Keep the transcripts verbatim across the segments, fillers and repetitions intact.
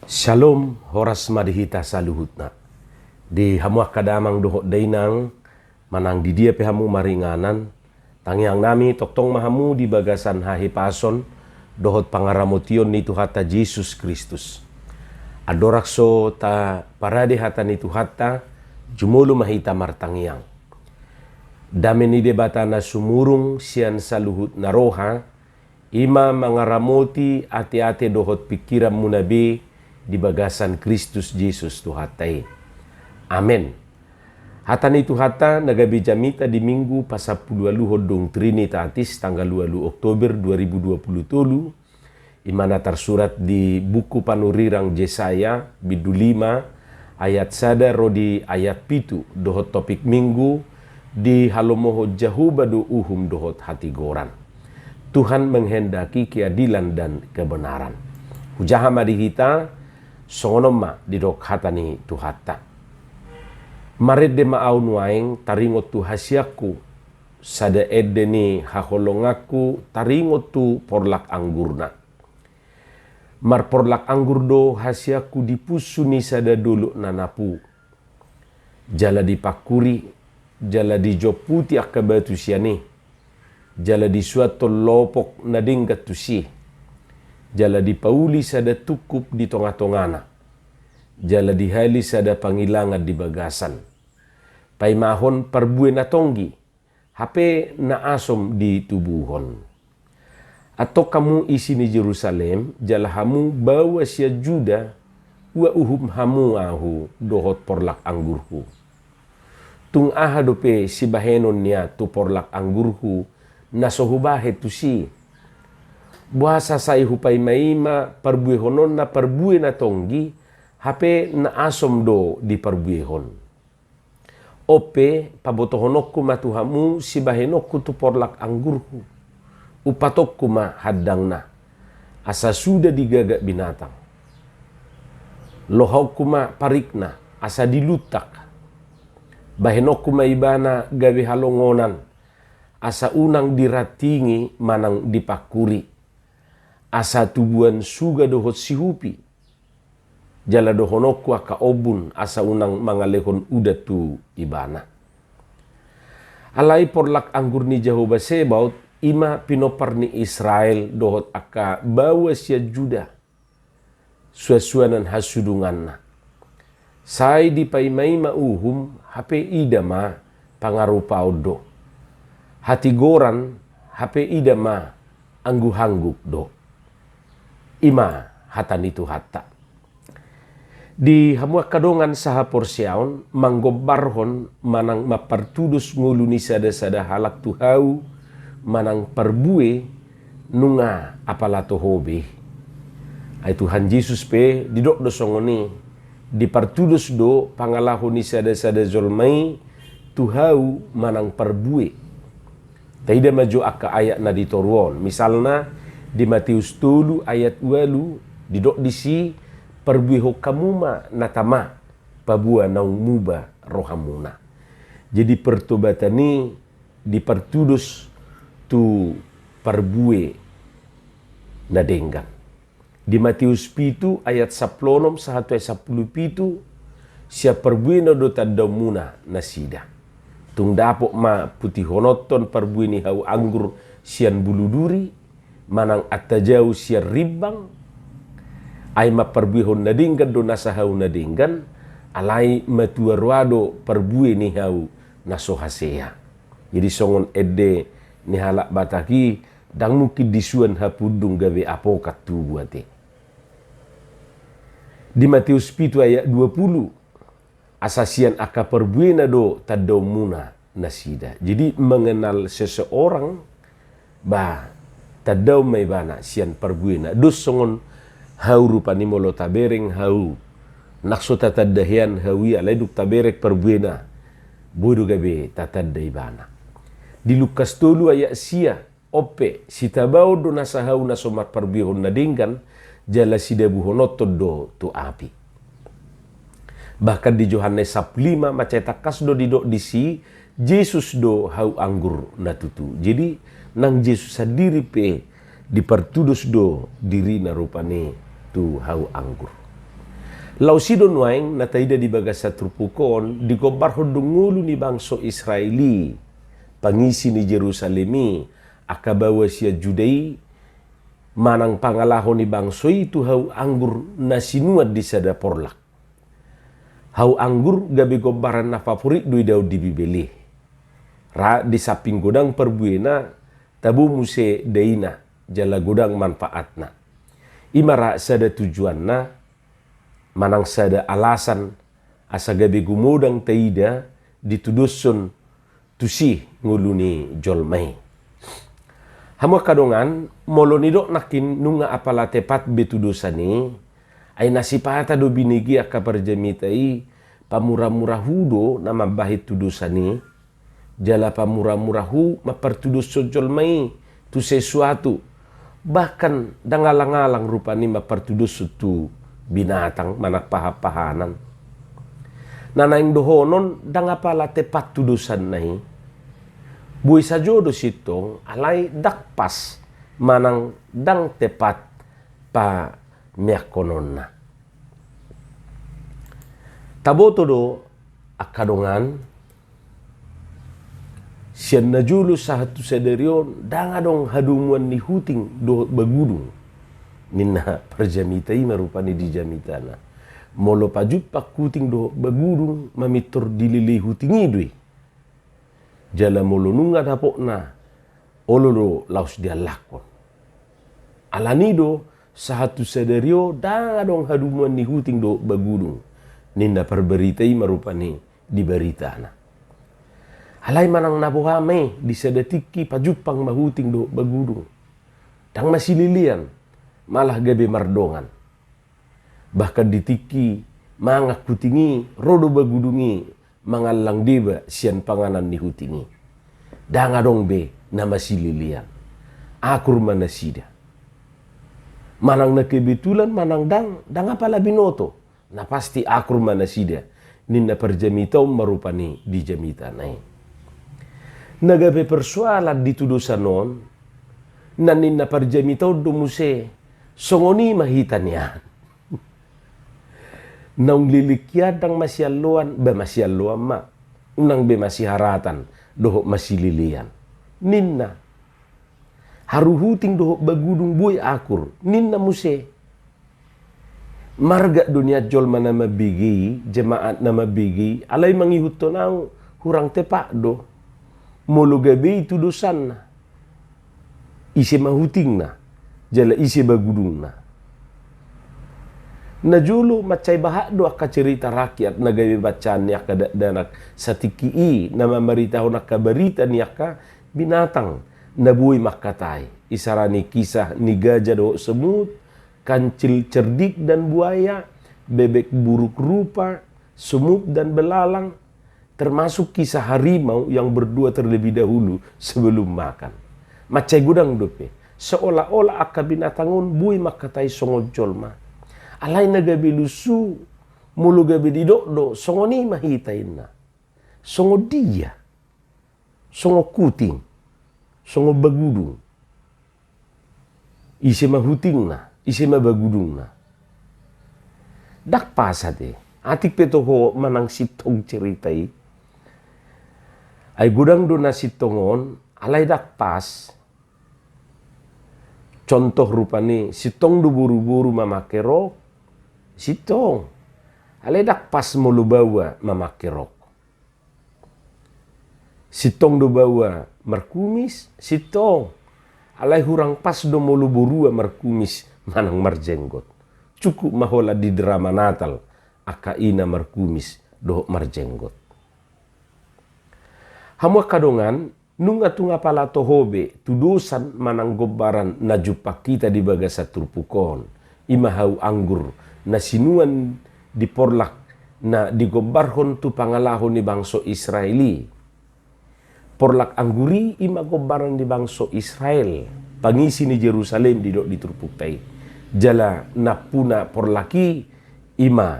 Syalom, horas ma di hita saluhutna. Di hamu angka damang dohot dainang, manang di dia pe hamu maringanan, tangiang nami tongtong ma hamu di bagasan hahipason dohot pangaramotion ni Tuhanta Jesus Kristus. Andorang so taparade hata ni Tuhanta, jumolo ma hita martangiang. Dame ni Debata na sumurung sian saluhut na roha, i ma mangaramoti ateate dohot pingkiranmuna be di bagasan Kristus Jesus Tuhanta i. Amen. Hata ni Tuhanta na gabe jamita di Minggu pasampuluualuhon dung Trinitatis, tanggal ualu Oktober dua ribu dua puluh tolu, i ma na tarsurat di buku panurirang Jesaya, bindu lima, ayat sada ro di ayat pitu, dohot topik Minggu: Dihalomohon Jahowa do uhum dohot hatigoran. Tuhan menghendaki keadilan dan kebenaran. Hujaha ma di hita, songon on ma didok hata ni Tuhanta. Marende ma ahu nuaeng taringot tu hasianku, sada ende ni haholonganku taringot tu porlak anggurna. Marporlak anggur do hasianku di punsu ni sada dolok na napu. Jala dipangkuri, jala dijomputi angka batu sian i, jala disuanhon lopok na denggan tusi, jala dipauli sada tungkup di tongatongana, jala dihali sada pangilangan di bagasan. Paimahon parbue na tonggi, hape na asom ditubuhon. Antong hamu isi ni Jerusalem, jala hamu baoa sian Juda, ua uhum hamu ahu dohot porlak anggurhu. Tung aha dope sibahenon ni an tu porlak anggurhu na so hubahen tusi? Boasa sai hupaimaima parbuehononna parbue na tonggi, hape na asom do diparbuehon? On pe, pabotohononku ma tu hamu sibahenonku tu porlak anggurhu. Umpatonku ma handangna, asa suda digagak binatang. Lohaonku ma parikna, asa diluntak. Bahenonku ma ibana gabe halongonan, asa unang dirantingi manang dipangkuri. Asa tubuan suga dohot sihupi. Jala dohononku angka ombun, asa unang mangalehon udan tu ibana. Alai porlak anggur ni Jahowa Sebaot, i ma pinompar ni Israel dohot angka baoa sian Juda, suansuanan hasudunganna. Sai dipaimaima uhum, hape ida ma pangarupaon do. Hatigoran, hape ida ma angguhangguk do. I ma hata ni Tuhanta. Di hamu angka dongan sahaporseaon, manggombarhon manang mampartudos ngolu ni sadasada halak tu hau manang parbue, nunga apala toho be. Ai Tuhan Jesus pe didok do songon i, dipartudos do pangalaho ni sadasada jolma i tu hau manang parbue. Taida ma jo angka ayat na di toru on. Misalna, di Mateus tolu ayat ualu, didok disi, "Parbuehon hamu ma na tama, paboa naung muba rohamuna." Jadi pertobatan i dipartudos tu parbue na denggan. Di Mateus pitu ayat sampulu onom sahat tu ayat sampulu pitu, "Sian parbuena do tandaonmuna nasida." Tung dapot ma putihononhon parbue ni hau anggur sian bulu duri, manang antajau sian rimbang. Ai mamparbuehon na denggan do nasa hau na denggan, alai matua roa do parbue ni hau na so hasea. Jadi songon ende ni halak Batak i, ndang mungkin disuan hapundung gabe apokat tubu ate. Di Mateus pitu ayat dua pulu, "Asa sian angka parbuena do tandaonmuna nasida." Jadi mengenal seseorang, ba, tandaon ma ibana sian parbuena. Dos songon hau rupani molo tabereng hau, nang so tatanda hian hau i alai dung tabereng parbuena, boi do gabe tatanda ibana. Di Lukas tolu ayat sia, on pe, sitabaon do nasa hau na so marparbuehon na denggan, jala sidabuhononhon do tu api. Bahkan di Johannes sampulu lima mansai tangkas do didok disi, Jesus do hau anggur na tutu. Jadi, nang Jesus sandiri pe dipartudos do dirina rupani tu hau anggur. Laos i do nuaeng na taida di bagasan turpuk on, digombarhon do ngolu ni bangso Israel i, pangisi ni Jerusalem i, angka baoa sian Juda i, manang pangalaho ni bangso i tu hau anggur na sinuan di sada porlak. Hau anggur gabe gombaran na favorit do idaon di Bibel i. Ra di samping godang parbuena, tabo muse daina, jala godang manfaatna. I ma ra sada tujuanna, manang sada alasan asa gabe gumodang taida ditudoshon tusi ngolu ni jolma i. Hamu angka dongan, molo nidok nangkin nunga apala tepat be tudosan i, ai na sipata do binege angka parjamita i, pamuramurahu do na mambahen tudosan i, jala pamuramurahu mampartudoshon jolma i tu sesuatu, bahkan ndang alangalang rupani mampartudoshon tu binatang manang pahanpahanan. Na naeng dohonon ndang apala tepat tudosanna i. Boi sajo do sintong, alai ndang pas manang ndang tepat pameahononna. Taboto do angka dongan, sian na jolo sahat tu sadari on, ndang adong hadomuan ni huting dohot bagudung, ninna parjamita i ma rupani di jamitana. Molo pajumpang huting dohot bagudung, mamintor dilelei huting i do i. Jala molo nunga dapotna, olo do laos diallakhon. Alani do, sahat tu sadari on ndang adong hadomuan ni huting dohot bagudung, ninna parbarita i ma rupani di baritana. Alai manang na boha ma i, di sada tingki pajumpang ma huting dohot bagudung, ndang masilelean, malah gabe mardongan. Bahkan di tingki mangan huting i, ro do bagudung i mangallang deba sian panganan ni huting i. Ndang adong be na masilelean. Akur ma nasida. Manang na kebetulan manang ndang, ndang apala binoto, na pasti akur ma nasida, ninna parjamita on ma rupani di jamitana i. Na gabe persoalan di tudosan on, na ninna parjamita on do muse, songon i ma hita nian. Naung leleng hian ndang masialloan, ba masialloan ma. Unang be masiharatan dohot masilelean, ninna. Haru huting dohot bagudung boi akur, ninna muse. Margak do nian jolma na mambege i, jemaat na mambege i, alai mangihuthon ahu hurang tepat do. Molo gabe i tudosanna, ise ma hutingna, jala ise bagudungna. Na jolo mansai bahat do angka cerita rakyat na gabe bacaan ni angka dakdanak satingki i, na mamaritahon angka barita ni angka binatang na boi mangkatai, isarani kisah ni gajah dohot semut, kancil cerdik dan buaya, bebek buruk rupa, semut dan belalang, termasuk kisah harimau yang berdua terlebih dahulu sebelum makan. Mansai godang dope, seolah-olah angka binatang on boi mangkatai songon jolma. Alai na gabe lusu, molo gabe didok do, songon i ma hita, ninna. Songon dia? Songon huting, songon bagudung. Ise ma hutingna, ise ma bagudungna. Ndang pas ate. Atik pe toho manang sintong cerita i, ai godang do na sintong on, alai ndang pas. Contoh rupani, sintong do boruboru mamake rok? Sintong. Alai ndang pas molo baoa mamake rok. Sintong do baoa markumis? Sintong. Alai hurang pas do molo borua markumis manang marjenggot. Cukup ma holan di drama Natal angka ina markumis dohot marjenggot. Hamu angka dongan, nunga tung apala toho be tudosan manang gombaran na jumpang hita di bagasan turpuk on, i ma hau anggur na sinuan di porlak na digombarhon tu pangalaho ni bangso Israel i. Porlak anggur i, i ma gombaran ni bangso Israel, pangisi ni Jerusalem didok di turpukta i. Jala nampuna porlak i, i ma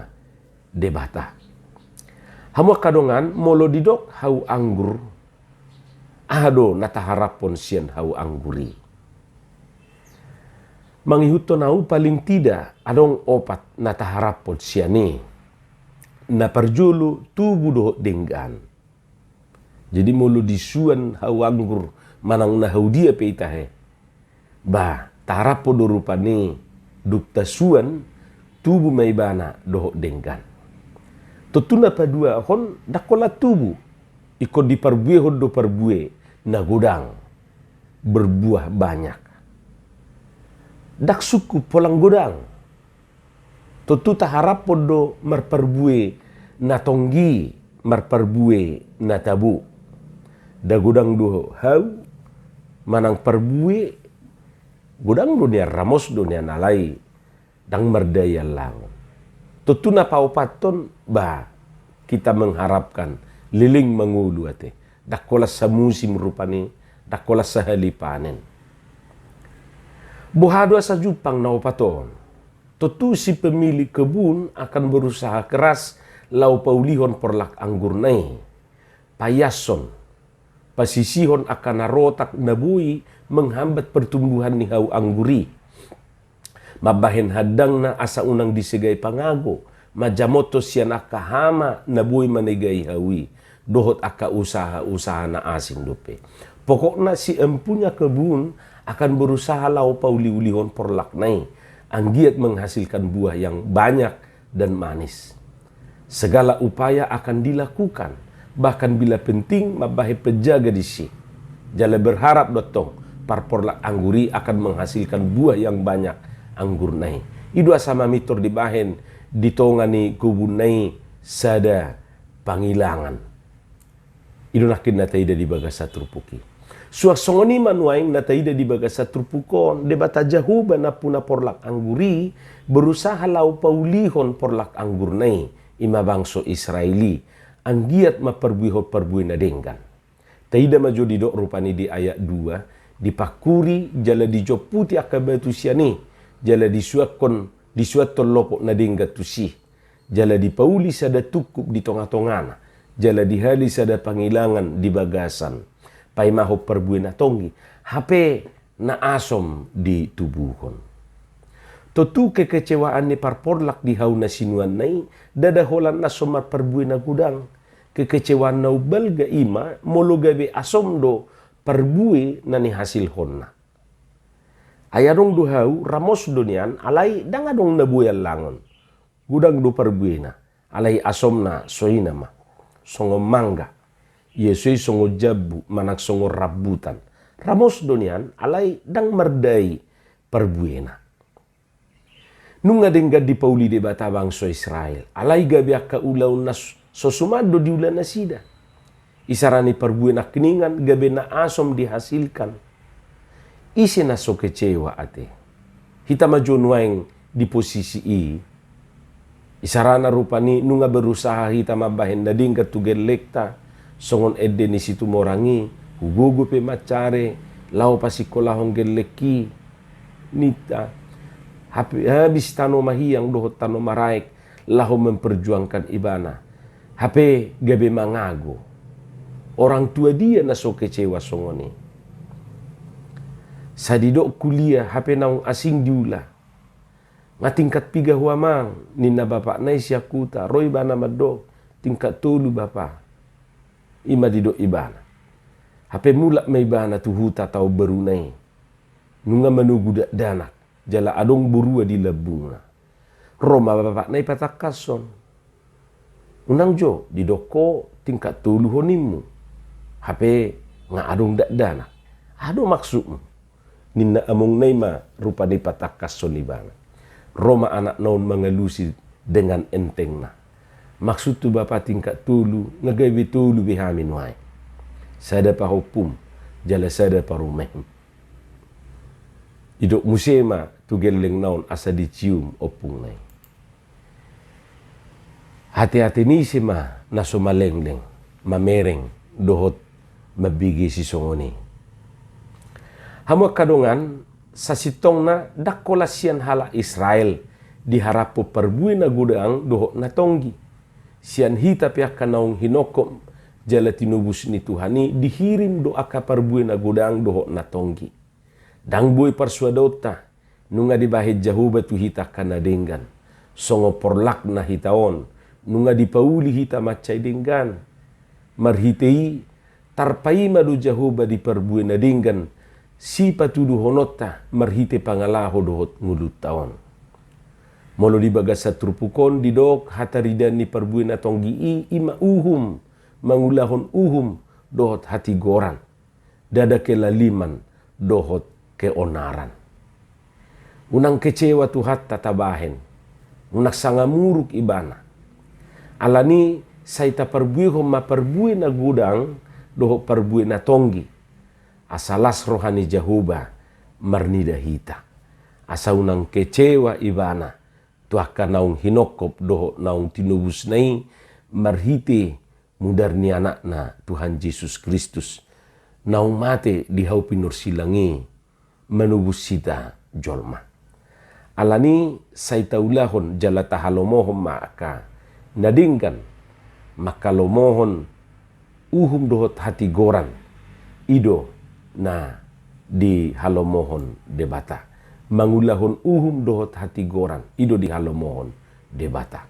Debata. Hamu angka dongan, molo didok hau anggur, aha do na taharaphon sian hau anggur i? Mangihuthon ahu paling tidak adong opat na taharaphon sian i. Na parjolo tubu dohot denggan. Jadi molo disuan hau anggur manang na hau dia pe i tahe, ba, taharaphon do rupani dung tasuan tubu ma ibana dohot denggan. Tontu na paduahon ndang holan tubu, ingkon diparbuehon do parbue na godang, berbuah banyak. Ndang sungkun holan godang. Tontu taharaphon do marparbue na tonggi, marparbue na tabo. Nda godang do hau manang parbue, godang do nian, ramos do nian, alai ndang mardai allangon. Tontu na paopathon, ba, kita mengharapkan leleng mangolu ate. Ndang holan samusim rupani, ndang holan sahali panen. Boha do asa jumpang na opat on? Tontu si pemilik kebun akan berusaha keras laho paulihon porlak anggurna i, paiashon, pasisihon angka na rotak na boi menghambat pertumbuhan ni hau anggur i, mambahen handangna asa unang disegai pangago, manjamothon sian angka hama na boi manegai hau i, dohot angka usaha-usaha na asing dope. Pokokna si empunya kebun akan berusaha laho pauliulihon porlakna i, anggiat menghasilkan buah yang banyak dan manis. Segala upaya akan dilakukan, bahkan bila penting mambahen penjaga disi. Jala berharap do tong parporlak anggur i akan menghasilkan buah yang banyak anggurna i. I do asa mamintor dibahen di tonga ni kebunna i sada pangilangan. I do nangkin na taida di bagasan turpuk i. Suang songon i ma nuaeng na taida di bagasan turpuk on, Debata Jahowa nampuna porlak anggur i berusaha laho paulihon porlak anggurna i, i ma bangso Israel i, anggiat mamparbuehon parbue na denggan. Taida ma jo didok rupani di ayat dua, dipangkuri jala dijomputi angka batu sian i, jala disuathon, disuathon lopot na denggan tusi. Jala dipauli sada tungkup di tonga-tongana, jala dihali sada pangilangan di bagasan, paimahon parbue na tonggi, hape na asom ditubuhon. Tontu kekecewaan ni parporlak di hau na sinuanna i, ndada holan na so marparbue na godang. Kekecewaan na umbalga i ma molo gabe asom do parbue na nihasilhonna. Ai adong do hau, ramos do nian, alai ndang adong na boi allangon. Godang do parbuena, alai asomna songon i ma, songon mangga, ia so i songon jambu manang songon rambutan. Ramos do nian, alai ndang mardai parbuena. Nunga denggan dipauli Debata bangso Israel, alai gabe angka ulaonna s-, so suman do diula nasida. Isarana parbue nangkiningan gabe na asom dihasilkan. Ise na so kecewa ate? Hita ma jo nuaeng di posisi i. Isarana rupani nunga berusaha hita mambahen na denggan tu gellengta, songon ende ni Situmorang i, hugogo pe mansare laho pasingkolahon gellengki, ninta. Hape habis tano mahiang dohot tano maraek laho memperjuangkan ibana. Hape gabe mangago. Orang tua dia na so kecewa songon i? Sai didok kuliah, hape naung asing diula. Nga tingkat piga ho amang, ninna bapakna i sian huta, ro ibana mandok, tingkat tolu bapa. I ma didok ibana. Hape mulak ma ibana tu huta taon baruna i. Nunga manogu dakdanak, jala adong borua di lambungna. Ro ma bapakna i patangkashon. Unang jo, didok ho tingkat tolu ho nimmu. Hape nga adong dakdanak. Aha do maksudmu? Ninna amongna i ma rupani patangkashon ibana. Ro ma anakna on mangalusi dengan entengna. Maksudhu bapa tingkat tolu, nga gabe tolu be hami nuaeng. Sada pahompum, jala sada parumaenhum. Didok muse ma tu gellengna on asa dicium ompungna i. Ateate ni ise ma na so malengleng, mamereng, dohot mambege sisongon i? Hamu angka dongan, sasintongna ndang holan sian halak Israel diharaphon parbue na godang dohot na tonggi. Sian hita pe angka naung hinongkop jala tinobus ni Tuhan i dihirim do angka parbue na godang dohot na tonggi. Ndang boi parsuadonta, Nunga dibahen Jahowa tu hita angka na denggan. Songon porlakna hita on, nunga dipauli hita mansai denggan. Marhite i, tarpaima do Jahowa di parbue na denggan sipatuduhononta marhite pangalaho dohot ngolunta on. Molo di bagasan turpuk on didok hataridaan ni parbue na tonggi i, i ma uhum, mangulahon uhum dohot hatigoran, ndada kelaliman dohot keonaran. Unang kecewa Tuhanta tabahen, unang sanga muruk Ibana. Alani sai taparbuehon ma parbue na godang dohot parbue na tonggi, asa las roha ni Jahowa marnida hita. Asa unang kecewa Ibana tu angka naung hinongkop dohot naung tinobusna i marhite mudar ni Anakna Tuhan Jesus Kristus, naung mate di hau pinarsilang i manobus hita jolma. Alani sai taulahon jala tahalomohon ma angka na denggan, mangkalomohon uhum dohot hatigoran, i do na dihalomohon Debata. Mangulahon uhum dohot hatigoran, i do dihalomohon Debata.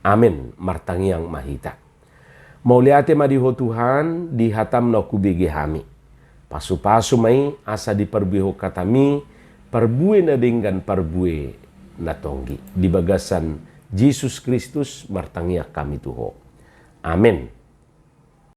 Amen. Martangiang ma hita. Mauliate ma di Ho Tuhan, di hataM naung hubege hami. Pasupasu ma i asa diparbuehon hataMi parbue na denggan, parbue na tonggi. Di bagasan Jesus Kristus martangiang hami tu Ho. Amen.